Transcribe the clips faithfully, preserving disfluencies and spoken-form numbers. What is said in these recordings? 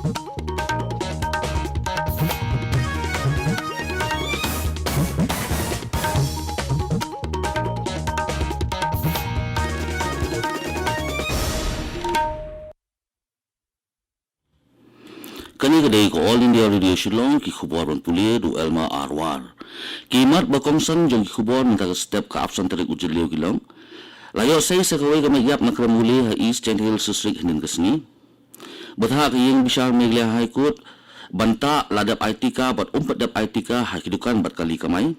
Kane ka dei ka All India Radio Shillong, ki khubor ban pule da u Elma Arwar. Ki mat ba kongsan jong ki khubor mynta ka step ka arphew san tarik u Jylliew ki long: La ïoh sei sa kawei ka met ïap na Krem Wuleh ha East Jaintia Hills District hynnin ka sngi. Bad ha ka ïing bishar Meghalaya High Court ban tah la dep ai tika bad ym pat dep ai tika ha ki dukan bad kali kamai.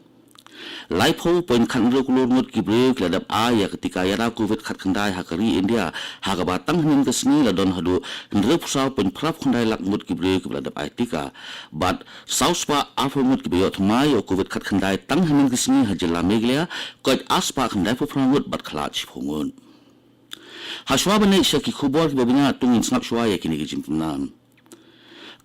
Laiphew point khathynriew klur ngut ki briew ki la dep ai ïa ka tika ïada Covid khatkhyndai ha ka ri India, ha kaba tang hynnin ka sngi la don haduh hynriewphew saw point phra khyndai lak ngut ki briew kiba la dep ai tika. Bad saw spah arphew ngut kiba ïoh thymmai ïa u Covid khatkhyndai tang hynnin ka sngi ha jylla Meghalaya, koit ar spah khyndaiphew phra ngut bad khlad shiphew ngut. Hashwa ban leit sha ki khubor kiba bniah, to ngin sngap shwa ïa kine ki jingpynbna.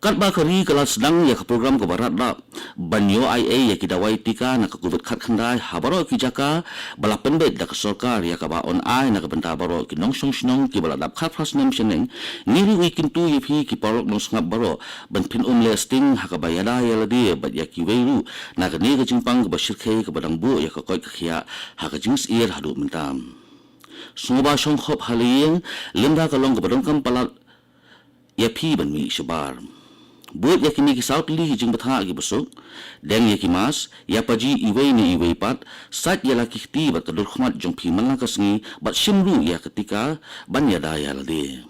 Katba ka ri ka la sdang ïa ka program kaba radlap ban ïoh ai ei ïa ki dawai tika na ka Covid khatkhyndai ha baroh ki jaka ba la pynbeit da ka sorkar, ïa kaba yn ai na ka bynta baroh ki nongshong shnong kiba la dap khatphra snem shaneng, ngi ruh ngi kyntu ïa phi ki paralok nongsngap baroh ban phin ym leh sting ha kaba ïada ïa lade bad ïa kiwei ruh na kane ka jingpang kaba shyrkhei kaba dang buh ïa ka koit ka khiah ha ka jingsyier haduh mynta. Sngewbha shong khop ha la ïing lymda ka long kaba donkam palat ïa phi ban mih shabar. Bud ïa kine ki saw tylli ki jingbthah kiba suk, deng ïa ki mask, ïa paji iwei na iwei pat, sait ïa la ki kti bad ka dur khmat jong phi man la ka sngi, bad shim ruh ïa ka tika ban ïada ïa lade.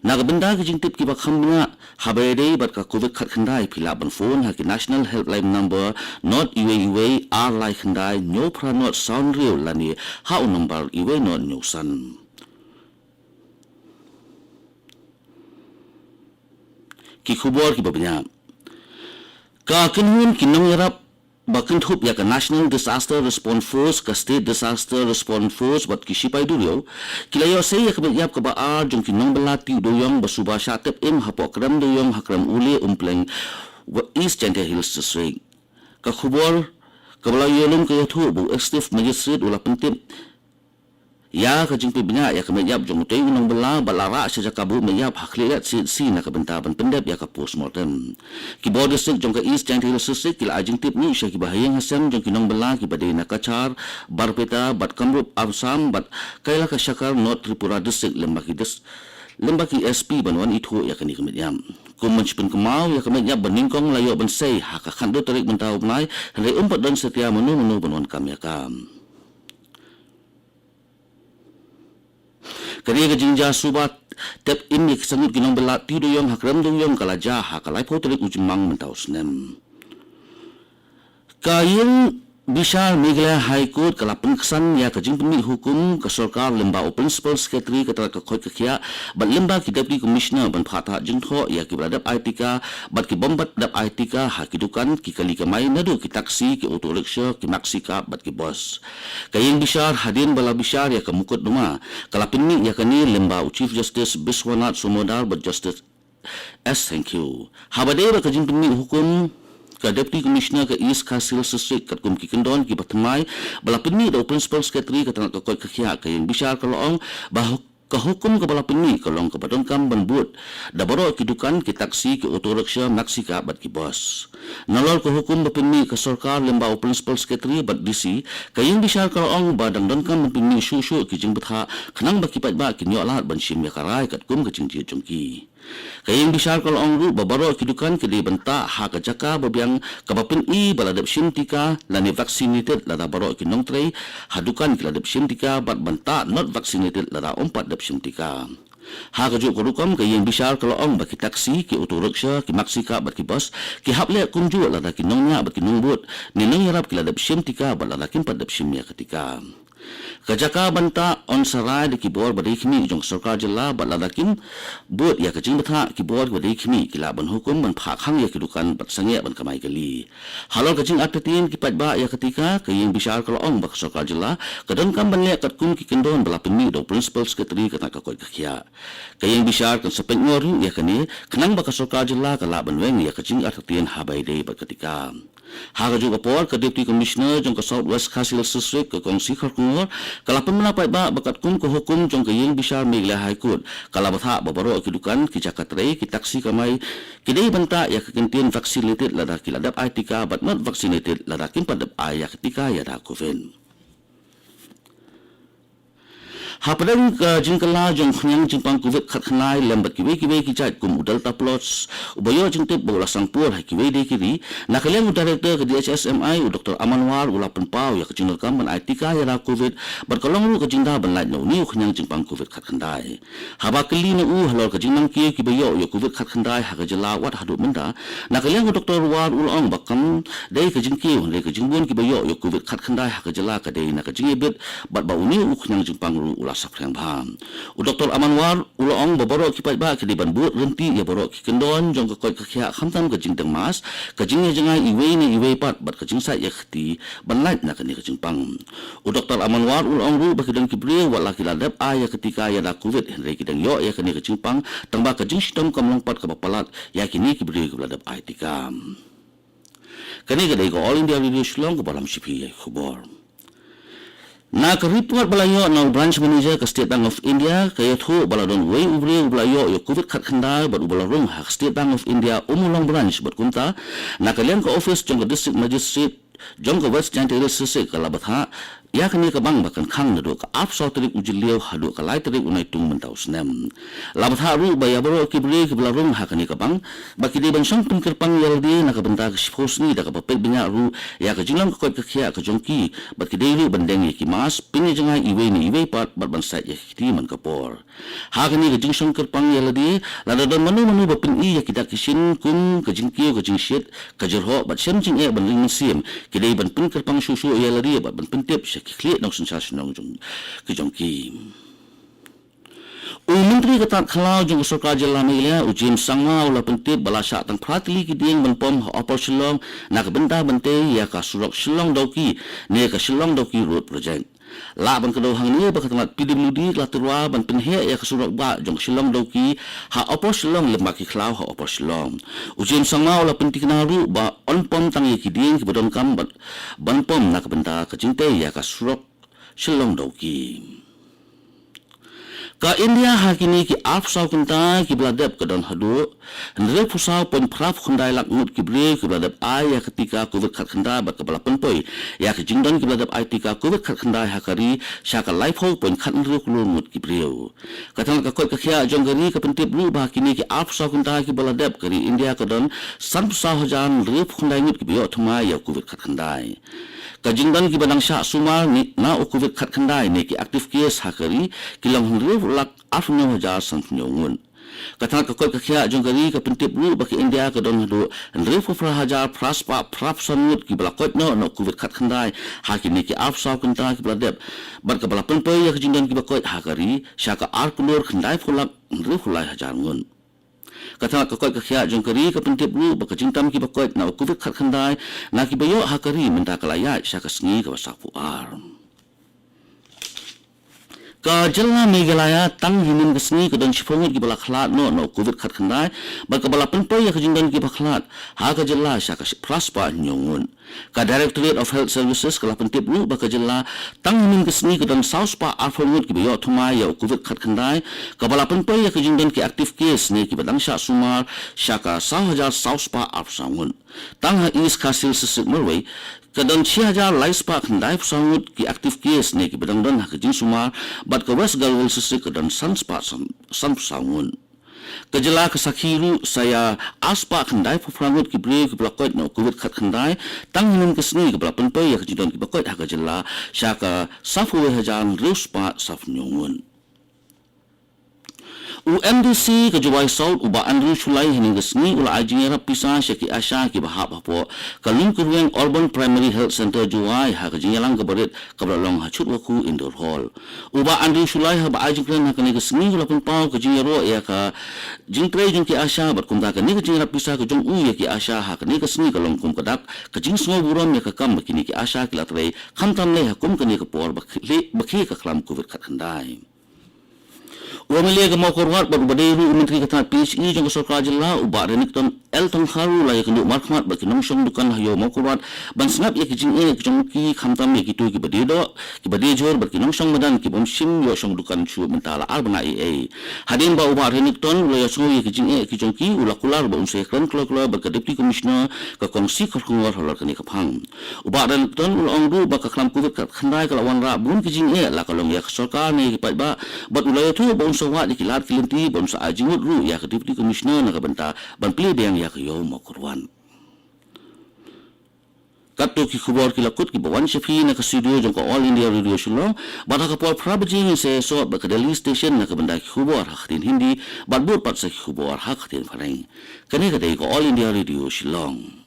Na ka bynta ki jingtip kiba kham bniah haba ïadei bad ka Covid khatkhyndai, phi lah ban phone ha ki National Helpline number not iwei iwei ar lai khyndai hynñiew phra not saw hynriew lane ha u number iwei not hynñiew san. Ki khubor kiba bniah. Ka kynhun ki nongïarap ba kynthup ïa ka National Disaster Response Force, ka State Disaster Response Force bad ki shipai duriaw ki la ïoh sei ïa ka met ïap kaba ar jong ki nongbylla tiew dewiong ba suba shah tep im hapoh Krem Dewiong ha Krem Wuleh Umpleng, East Jaintia Hills District. Ka khubor kaba la ïoh lum ka ïathuh ba u Executive Magistrate u la pyntip ïa ka jingpynbna ïa ka met ïap jong utei u nongbylla bad la rah sha jaka buh met ïap ha khlieh lad C H C na ka bynta ban pyndep ïa ka postmortem. Ki bor district jong ka East Jaintia Hills District ki la ai jingtip ruh sha kiba ha ïing ha sem jong ki nongbylla kiba dei na Cachar, Barpeta bad Kamrup Assam bad Kailakashakar North Tripura District lem bad ki dis-, lem bad ki S P ban wan ithuh ïa kane ka met ïap. Kum ban shu pynkynmaw, ïa ka met ïap ba nyngkong la ïoh ban sei ha ka khatduh tarik mynta u bnai, hynrei ym pat don satia mano mano ban wan kam ïa ka. Kane ka jingjia suba tep im ïa ki san ngut ki nongbylla tiew dewiong ha Krem Dewiong ka la jia ha ka laiphew tarik u Jymmang mynta u snem. Ka ïing bishar Meghalaya High Court ka la pynksan ïa ka jingpynmih hukum ka sorkar lyngba u Principal Secretary ka tnat ka koit ka khiah bad lyngba ki Deputy Commissioner ban phah thah jingthoh ïa kiba la dep ai tika bad ki bym pat dep ai tika ha ki dukan, ki kali kamai naduh ki taxi, ki auto rickshaw, ki maxi cab bad ki bus. Ka ïing bishar hadien ba la bishar ïa ka mukotduma ka la pynmih ïa kane lyngba u Chief Justice Biswanath Somodar bad Justice S Thangkhiew. Haba dei bad ka jingpynmih hukum ka Deputy Commissioner ka East Khasi Hills District katkum ki kyndon kiba thymmai ba la pynmih da u Principal Secretary ka tnat ka koit ka khiah, ka ïing bishar ka la ong ba hu-, ka hukum kaba la pynmih ka long kaba donkam ban bud da baroh ki dukan, ki taxi, ki auto rickshaw, maxi cab bad ki bus. Nalor ka hukum ba pynmih ka sorkar lyngba u Principal Secretary bad D C, ka ïing bishar ka la ong ba dang donkam ban pynmih shuh shuh ki jingbthah khnang ba ki paidbah kin ïoh lad ban shim ïa ka rai katkum ka jingjied jong ki. Ka ïing bishar ka la ong ruh ba baroh ki dukan ki dei ban tah ha ka jaka ba biang kaba pyni ba la dep shim tika lane vaccinated, lada baroh ki nongtrei ha dukan ki la dep shim tika, bad ban tah not vaccinated lada ym pat dep shim tika. Ha kajuh ka rukom, ka ïing bishar ka la ong ba ki taxi, ki auto rickshaw, ki maxi cab bad ki bus ki hap leh kumjuh lada ki nongñiah bad ki nongbud ne nongïarap ki la dep shim tika bad lada kim pat dep shim ïa ka tika. Ka jaka ban tah yn sa rai da ki bor ba dei khmih jong ka sorkar jylla, bad lada kim bud ïa ka jingbthah, ki bor ba dei khmih ki lah ban hukum ban phah khang ïa ki dukan bad sangeh ban kamai kali. Halor ka jingartatien ki paidbah ïa ka tika, ka ïing bishar ka la ong ba ka sorkar jylla ka donkam ban leh katkum ki kyndon ba la pynmih da u Principal Secretary ka tnat ka koit ka khiah. Ka ïing bishar kan sa peit noh ruh ïa kane khnang ba ka sorkar jylla ka lah ban weng ïa ka jingartatien haba ïadei bad ka tika. Ha kajuh ka por, ka Deputy Commissioner jong ka South West Khasi Hills District, ka Kong Sikhar Kongor, Ka la pynbna paidbah ba katkum ka hukum jong ka ïing bishar Meghalaya High Court, ka la bthah ba baroh ki dukan, ki jaka trei, ki taxi kamai, ki dei ban tah ïa ka kyntien vaccinated lada ki la dep ai tika bad not vaccinated lada kim pat dep ai ïa ka tika ïada Covid. Hapdeng ka jingkylla jong u khñiang jingpang Covid khatkhyndai lem bad kiwei kiwei ki jait kum u Delta Plus, uba ïoh jingtip ba u la sangpur ha kiwei de ki ri, na ka liang u Director ka D H S M I u Doctor Aman War u la pynpaw ïa ka jingdonkam ban ai tika ïada Covid, bad ka long ruh ka jingda ban lait na une u khñiang jingpang Covid khatkhyndai. Haba kylli na u halor ka jingnang kiew kiba ïoh ïa u Covid khatkhyndai ha ka jylla wat haduh mynta, na ka liang u Doctor War u la ong ba kam dei ka jingkiew hynrei ka jingbun kiba ïoh ïa u Covid khatkhyndai ha ka jylla ka dei na ka jingïabit bad ba une u khñiang jingpang ruh u la saphriang bha. U Doctor Aman War u la ong ba baroh ki paidbah ki dei ban bud ryntih ïa baroh ki kyndon jong ka koit ka khiah khamtam ka jingdeng mask, ka jingïajngai iwei na iwei pat bad ka jingsait ïa ka kti ban lait na kane ka jingpang. U Doctor Aman War u la ong ruh ba ki don ki briew wat la ki la dep ai ïa ka tika ïada Covid hynrei ki dang ïoh ïa kane ka jingpang tangba ka jingshitom kam long pat kaba palat ïa kine ki briew kiba la dep ai tika. Kane ka dei ka All India Radio Shillong kaba lam shithi ïa ki khubor. Na ka report ba la ïoh na u Branch Manager ka State Bank of India ka ïathuh ba la don uwei u briew uba la ïoh ïa u Covid khatkhyndai bad uba la rung ha ka State Bank of India Ummulong Branch bad kumta na ka liang ka office jong ka District Magistrate jong ka West Jaintia Hills District ka la bthah ïa kane ka bank ba kan khang naduh ka arphew saw tarik u Jylliew haduh ka lai tarik u Naitung mynta u snem. La bthah ruh ba ïa baroh ki briew kiba la rung ha kane ka bank ba ki dei ban shong pynkyrpang ïa lade na ka bynta ka shiphew sngi da kaba peit bniah ruh ïa ka jinglong ka koit ka khiah ka jong ki bad ki dei ruh ban deng ïa ki mask, pynïajngai iwei na iwei pat bad ban sait ïa ki kti man ka por. Ha kane ka jingshong kyrpang ïa lade, lada don mano mano ba pyni ïa ki dak ki shin kum ka jingkiew ka jingshit, ka jyrhoh bad shem jingeh ban ring mynsiem, ki dei ban pynkyrpang shuh shuh ïa lade bad ban pyntip sha ki khlieh nongsynshar shnong jong ki jong ki. U Myntri ka Tat Khlaw jong ka Sorkar Jylla Meghalaya, u James Sangma u la pyntip ba la shah tang phra tylli ki dieng ban pom ha Upper Shillong na ka bynta ban tei ïa ka surok Shillong Dawki ne ka Shillong Dawki Road Project. Lah ban kdew hangne ba ka tnat P W D ka la tyrwa ban pynheh ïa ka surok bah jong Shillong Dawki ha Upper Shillong lem bad ki khlaw ha Upper Shillong. U James Sangma u la pyntikna ruh ba yn pom tang ïa ki dieng kiba donkam ban, ban pom na ka bynta ka jingtei ïa ka surok Shillong Dawki. Ka India ha kine ki arphew saw kynta kiba la dep ka don haduh hynriewphew saw point phra khyndai lak ngut ki briew kiba la dep ai ïa ka tika Covid khatkhyndai bad kaba la pynpoi ïa ka jingdon kiba la dep ai tika Covid khatkhyndai ha ka ri sha ka laiphew point khathynriew klur ngut ki briew. Ka tnat ka koit ka khiah jong ka ri ka pyntip ruh ba ha kine ki arphew saw kynta kiba la dep ka ri India ka don sanphew saw hajar hynriewphew khyndai ngut kiba ïoh thymmai ïa u Covid khatkhyndai. Ka jingdon kiba dang shah sumar na u Covid khatkhyndai ne ki active case ha ka ri ki long hynriew lak arphew hynñiew hajar sanphew hynñiew ngut. Ka tnat ka koit ka khiah jong ka ri ka pyntip ruh ba ka India ka don haduh hynriewphew phra hajar phra spah phra phew san ngut kiba la koit noh na u Covid khatkhyndai ha kine ki arphew saw kynta kiba la dep bad kaba la pynpoi ïa ka jingdon kiba koit ha ka ri sha ka ar klur khyndaiphew lak hynriewphew lai hajar ngut. Ka tnat ka koit ka khiah jong ka ri ka pyntip ruh ba ka jingtam kiba koit na u Covid khatkhyndai na kiba ïoh ha ka ri mynta ka la ïaid sha ka sngi kaba saphew ar. Ka Jylla Meghalaya tang hynnin ka sngi ka don shiphew ngut kiba la khlad noh na u Covid khatkhyndai bad kaba la pynpoi ïa ka jingdon kiba khlad ha ka jylla sha ka phra spah hynñiew ngut. Ka Directorate of Health Services ka la pyntip ruh ba ka jylla tang hynnin ka sngi ka don saw spah arphew ngut kiba ïoh thymmai ïa u Covid khatkhyndai, kaba la pynpoi ïa ka jingdon ki active case ne kiba dang shah sumar sha ka saw hajar saw spah arphew saw ngut. Tang ha East Khasi Hills District marwei ka don shi hajar lai spah khyndaiphew saw ngut ki active case ne kiba dang don ha ka jingsumar bad ka West Garo Hills District ka don san spah san, sanphew saw ngut. Ka jylla ka sakhi ruh sa ïa ar spah khyndaiphew phra ngut ki briew kiba la koit na u Covid khatkhyndai tang hynnin ka sngi kaba la pynpoi ïa ka jingdon kiba koit ha ka jylla sha ka saphew wei hajar hynriew spah saphew hynñiew ngut. U M D C ka Jowai South u Bah Andrew Shullai hynnin ka sngi u la ai jingïarap pisa sha ki ASHA kiba hap hapoh ka Lum Kyrweng Urban Primary Health Centre Jowai ha ka jingïalang kaba rit kaba la long ha Chutwakhu Indoor Hall. U Bah Andrew Shullai haba ai jingkren ha kane ka sngi u la pynpaw ka jingïaroh ïa ka jingtrei jong ki ASHA bad kumta kane ka jingïarap pisa ka jong u ïa ki ASHA ha kane ka sngi ka long kum ka dak ka jingsngewburom ïa ka kam ba kine ki ASHA ki la trei khamtam lei ha kum kane ka por ba khie, ba khie ka khlam Covid khatkhyndai. U MLA ka Mawkyrwat bad uba dei ruh u Myntri ka tnat P H E jong ka Sorkar Jylla u Bah Renikton L Tongkhar u la ïakynduh markhmat bad ki nongshong dukan ha Ïew Mawkyrwat ban sngap ïa ki jingeh ki jong ki, khamtam ïa kito kiba die doh, kiba die jhur bad ki nongshong madan ki bym shym ïoh shong dukan shuh mynta la ar bnai ei ei. Hadien ba u Bah Renikton u la ïohsngew ïa ki jingeh ki jong ki, u la kular ba un sa ïakren kloi kloi bad ka Deputy Commissioner ka Kong C Kharkongor halor kane ka phang. U Bah Renikton u la ong ruh ba ka khlam Covid khatkhyndai ka la wanrah bun ki jingeh, la ka long ïa ka sorkar ne ïa ki paidbah, bad u la ïathuh ba un sa wad ïa ki lad ki lynti, ba un sa ai jingmut ruh ïa ka Deputy Commissioner na ka bynta ban plie biang ïa ka Ïew Mawkyrwat. Katto ki khubor ki la kut kiba wan sha phi na ka studio jong ka All India Radio Shillong, bad ha ka por phra baje ngin sa ïasot bad ka Delhi Station na ka bynta ki khubor ha ka ktien Hindi, bad bud pat sa ki khubor ha ka ktien Phareng. Kane ka dei ka All India Radio Shillong.